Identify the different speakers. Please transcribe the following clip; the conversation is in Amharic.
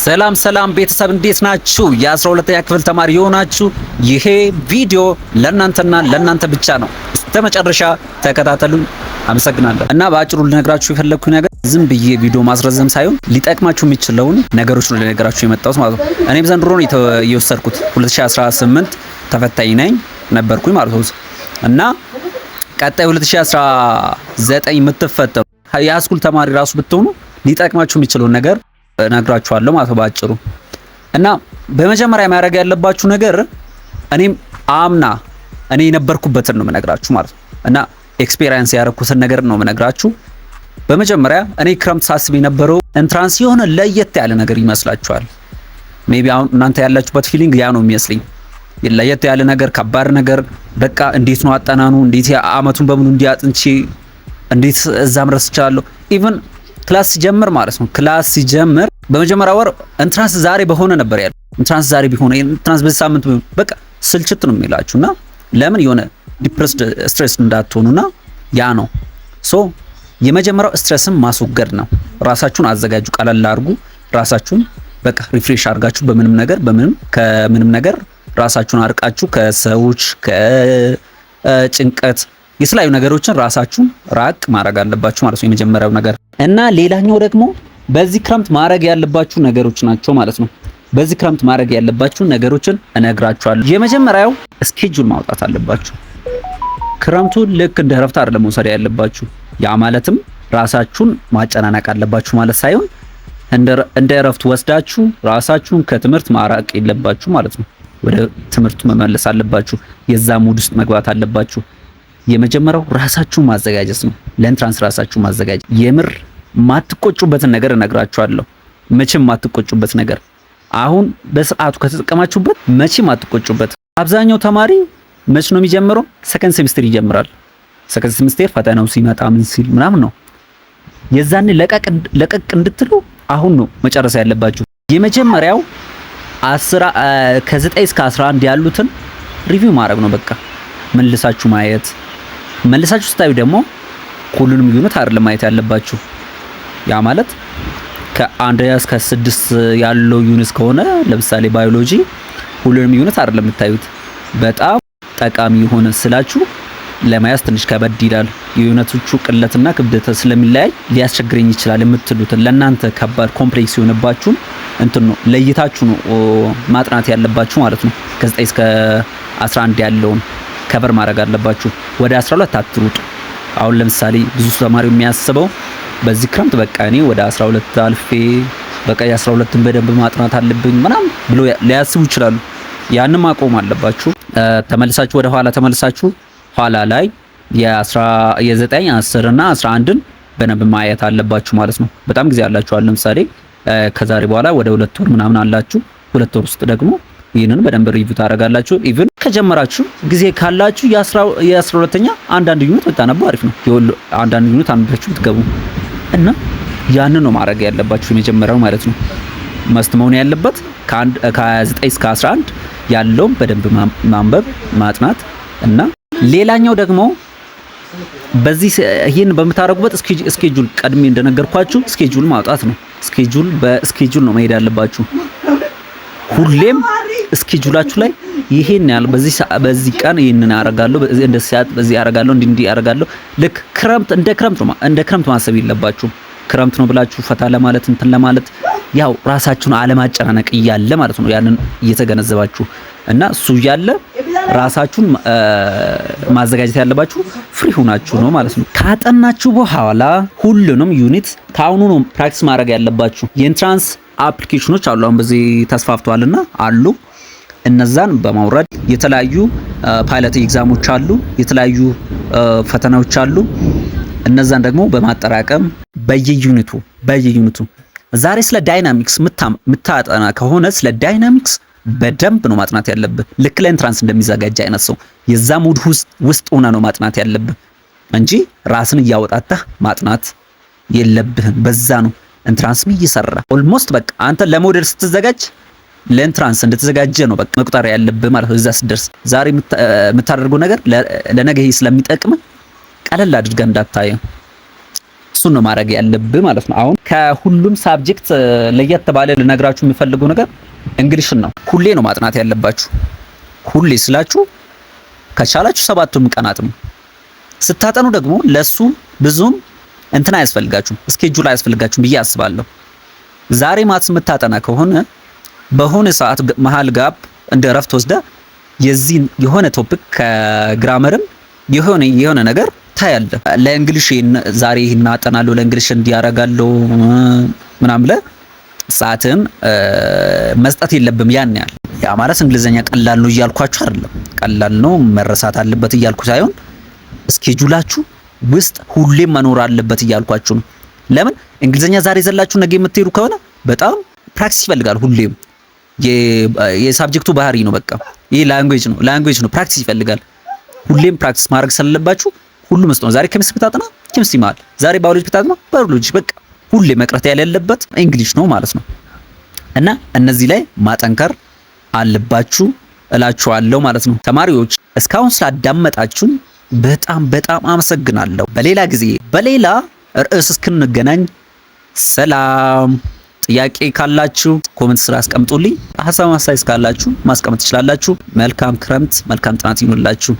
Speaker 1: ሰላም ሰላም ቤተሰብ፣ እንዴት ናችሁ? የ12ኛ ክፍል ተማሪ የሆናችሁ ይሄ ቪዲዮ ለእናንተና ለእናንተ ብቻ ነው። እስከ መጨረሻ ተከታተሉን። አመሰግናለሁ። እና በአጭሩ ልነግራችሁ የፈለግኩ ነገር ዝም ብዬ ቪዲዮ ማስረዘም ሳይሆን ሊጠቅማችሁ የሚችለውን ነገሮች ነው ልነግራችሁ የመጣሁት ማለት ነው። እኔም ዘንድሮ ነው የወሰድኩት፣ 2018 ተፈታኝ ነኝ ነበርኩኝ ማለት ነው። እና ቀጣይ 2019 የምትፈተኑ የ high school ተማሪ ራሱ ብትሆኑ ሊጠቅማችሁ የሚችለውን ነገር እነግራችኋለሁ ማለት ነው ባጭሩ። እና በመጀመሪያ ማድረግ ያለባችሁ ነገር እኔም አምና እኔ የነበርኩበትን ነው የምነግራችሁ ማለት ነው። እና experience ያደረኩትን ነገር ነው የምነግራችሁ። በመጀመሪያ እኔ ክረምት ሳስብ የነበረው entrance የሆነ ለየት ያለ ነገር ይመስላችኋል። Maybe አሁን እናንተ ያላችሁበት feeling ያ ነው የሚመስለኝ። ለየት ያለ ነገር፣ ከባድ ነገር፣ በቃ እንዴት ነው አጠናኑ፣ እንዴት አመቱን በሙሉ እንዲያጥንቼ እንዴት እዛ መድረስ እችላለሁ? Even class ሲጀምር ማለት ነው። Class ሲጀምር በመጀመሪያ ወር entrance ዛሬ በሆነ ነበር ያለው። Entrance ዛሬ ቢሆን፣ entrance በዚህ ሳምንት ቢሆን በቃ ስልችት ነው የሚላችሁና ለምን የሆነ depressed stress እንዳትሆኑና ያ ነው። So የመጀመሪያው stress ን ማስወገድ ነው። ራሳችሁን አዘጋጁ፣ ቀለል አድርጉ። ራሳችሁን በቃ refresh አድርጋችሁ በምንም ነገር በምንም ከምንም ነገር ራሳችሁን አርቃችሁ፣ ከሰዎች፣ ከጭንቀት፣ የተለያዩ ነገሮችን ራሳችሁን ራቅ ማድረግ አለባችሁ ማለት ነው የመጀመሪያው ነገር። እና ሌላኛው ደግሞ በዚህ ክረምት ማድረግ ያለባችሁ ነገሮች ናቸው ማለት ነው። በዚህ ክረምት ማድረግ ያለባችሁ ነገሮችን እነግራችኋለሁ። የመጀመሪያው schedule ማውጣት አለባችሁ። ክረምቱ ልክ እንደ እረፍት አይደለም መውሰድ ያለባችሁ። ያ ማለትም ራሳችሁን ማጨናነቅ አለባችሁ ማለት ሳይሆን እንደ እረፍት ወስዳችሁ ራሳችሁን ከትምህርት ማራቅ የለባችሁ ማለት ነው። ወደ ትምህርቱ መመለስ አለባችሁ። የዛ mood ውስጥ መግባት አለባችሁ። የመጀመሪያው ራሳችሁን ማዘጋጀት ነው። ለ entrance ራሳችሁን ማዘጋጀት። የምር ማትቆጩበትን ነገር እነግራችኋለሁ። መቼም ማትቆጩበት ነገር፣ አሁን በስርዓቱ ከተጠቀማችሁበት መቼም አትቆጩበት። አብዛኛው ተማሪ መች ነው የሚጀምረው? Second semester ይጀምራል። Second semester ፈተናው ሲመጣ ምን ሲል ምናምን ነው። የዛኔ ለቀቅ ለቀቅ እንድትሉ አሁን ነው መጨረስ ያለባችሁ። የመጀመሪያው ከ9 እስከ 11 ያሉትን review ማድረግ ነው። በቃ መልሳችሁ ማየት። መልሳችሁ ስታዩ ደግሞ ሁሉንም unit አይደለም ማየት ያለባችሁ። ያ ማለት ከአንደኛ እስከ ስድስት ያለው unit ከሆነ፣ ለምሳሌ ባዮሎጂ፣ ሁሉንም unit አይደለም የምታዩት። በጣም ጠቃሚ የሆነ ስላችሁ ለመያዝ ትንሽ ከበድ ይላል፣ የ unit ኦቹ ቅለትና ክብደት ስለሚለያይ ሊያስቸግረኝ ይችላል የምትሉትን፣ ለእናንተ ከባድ complex የሆነባችሁን እንትን ነው ለይታችሁ ነው ማጥናት ያለባችሁ ማለት ነው። ከ9 እስከ 11 ያለውን cover ማድረግ አለባችሁ። ወደ 12 አትሩጡ። አሁን ለምሳሌ ብዙ ተማሪው የሚያስበው በዚህ ክረምት በቃ እኔ ወደ 12 አልፌ በቃ የ12ን በደንብ ማጥናት አለብኝ ምናምን ብሎ ሊያስቡ ይችላሉ። ያንን ማቆም አለባችሁ። ተመልሳችሁ ወደ ኋላ ተመልሳችሁ ኋላ ላይ የ9፣ 10 እና 11ን በደንብ ማየት አለባችሁ ማለት ነው። በጣም ጊዜ አላችኋል። ለምሳሌ ከዛሬ በኋላ ወደ 2 ወር ምናምን አላችሁ። 2 ወር ውስጥ ደግሞ ይህንን በደንብ review ታደርጋላችሁ። Even ከጀመራችሁ ጊዜ ካላችሁ የ12ኛ አንዳንድ unit ብታነቡ አሪፍ ነው። አንዳንድ unit አንብባችሁ ብትገቡ እና ያንን ነው ማድረግ ያለባችሁ የመጀመሪያው ማለት ነው። Must መሆን ያለበት ከ9 እስከ 11 ያለውን በደንብ ማንበብ፣ ማጥናት። እና ሌላኛው ደግሞ በዚህ ይህን በምታደርጉበት schedule፣ ቀድሜ እንደነገርኳችሁ schedule ማውጣት ነው። Schedule በ schedule ነው መሄድ ያለባችሁ። ሁሌም schedule ኣችሁ ላይ ይሄን ያህል በዚህ በዚህ ቀን ይሄንን አደርጋለሁ፣ እንደ ሰዓት በዚህ አደርጋለሁ፣ እንዲህ እንዲህ አደርጋለሁ። ልክ ክረምት እንደ ክረምት ነው፣ እንደ ክረምት ማሰብ የለባችሁም። ክረምት ነው ብላችሁ ፈታ ለማለት እንትን ለማለት ያው ራሳችሁን አለማጨናነቅ እያለ ማለት ነው። ያንን እየተገነዘባችሁ እና እሱ እያለ ራሳችሁን ማዘጋጀት ያለባችሁ free ሆናችሁ ነው ማለት ነው። ካጠናችሁ በኋላ ሁሉንም unit ከአሁኑ ነው practice ማድረግ ያለባችሁ። የ entrance application ኖች አሉ፣ አሁን በዚህ ተስፋፍተዋልና አሉ። እነዛን በማውረድ የተለያዩ pilot exam ኦች አሉ፣ የተለያዩ ፈተናዎች አሉ። እነዛን ደግሞ በማጠራቀም በየ unit ኡ ዛሬ ስለ dynamics ምታጠና ከሆነ ስለ dynamics በደንብ ነው ማጥናት ያለብህ። ልክ ለ entrance እንደሚዘጋጅ አይነት ሰው የዛ mood ውስጥ ሆነ ነው ማጥናት ያለብህ እንጂ ራስን እያወጣጣህ ማጥናት የለብህም። በዛ ነው entrance ም እየሰራ almost በቃ አንተ ለሞዴል ስትዘጋጅ ለ entrance እንደተዘጋጀ ነው በቃ መቁጠር ያለብህ ማለት ነው። እዛ ስትደርስ ዛሬ የምታደርገው ነገር ለነገ ስለሚጠቅም ቀለል አድርገህ እንዳታየው። እሱን ነው ማድረግ ያለብህ ማለት ነው። አሁን ከሁሉም subject ለየት ባለ ልነግራችሁ የምፈልገው ነገር English ን ነው። ሁሌ ነው ማጥናት ያለባችሁ። ሁሌ ስላችሁ ከቻላችሁ ሰባቱም ቀናትም ስታጠኑ ደግሞ ለሱ ብዙም እንትን አያስፈልጋችሁም፣ schedule አያስፈልጋችሁም ብዬ አስባለሁ። ዛሬ maths የምታጠና ከሆነ በሆነ ሰዓት መሀል gap እንደ እረፍት ወስደህ የዚህን የሆነ topic ከ grammar ም የሆነ የሆነ ነገር ታያለህ። ለ English ዛሬ ይሄን አጠናለሁ፣ ለ English እንዲህ አደርጋለሁ ምናምን ብለህ ሰዓትን መስጠት የለብም ያን ያህል። ያ ማለት እንግሊዘኛ ቀላል ነው እያልኳችሁ አይደለም። ቀላል ነው መረሳት አለበት እያልኩ ሳይሆን schedule ኣችሁ ውስጥ ሁሌም መኖር አለበት እያልኳችሁ ነው። ለምን እንግሊዘኛ ዛሬ ዘላችሁ ነገ የምትሄዱ ከሆነ በጣም practice ይፈልጋል። ሁሌም የ subject ኡ ባህሪ ነው። በቃ ይህ language ነው፣ language ነው፣ practice ይፈልጋል። ሁሌም practice ማድረግ ስላለባችሁ ሁሉም ውስጥ ነው። ዛሬ ኬሚስትሪ ብታጠና ኬሚስትሪ መሃል፣ ዛሬ ባዮሎጂ ብታጠና ባዮሎጂ፣ በቃ ሁሌ መቅረት የሌለበት English ነው ማለት ነው። እና እነዚህ ላይ ማጠንከር አለባችሁ እላችኋለሁ ማለት ነው። ተማሪዎች፣ እስካሁን ስላዳመጣችሁን በጣም በጣም አመሰግናለሁ። በሌላ ጊዜ በሌላ ርዕስ እስክንገናኝ ሰላም። ጥያቄ ካላችሁ comment ስር አስቀምጡልኝ። ሀሳብ አስተያየት ካላችሁ ማስቀመጥ ትችላላችሁ። መልካም ክረምት፣ መልካም ጥናት ይሁንላችሁ።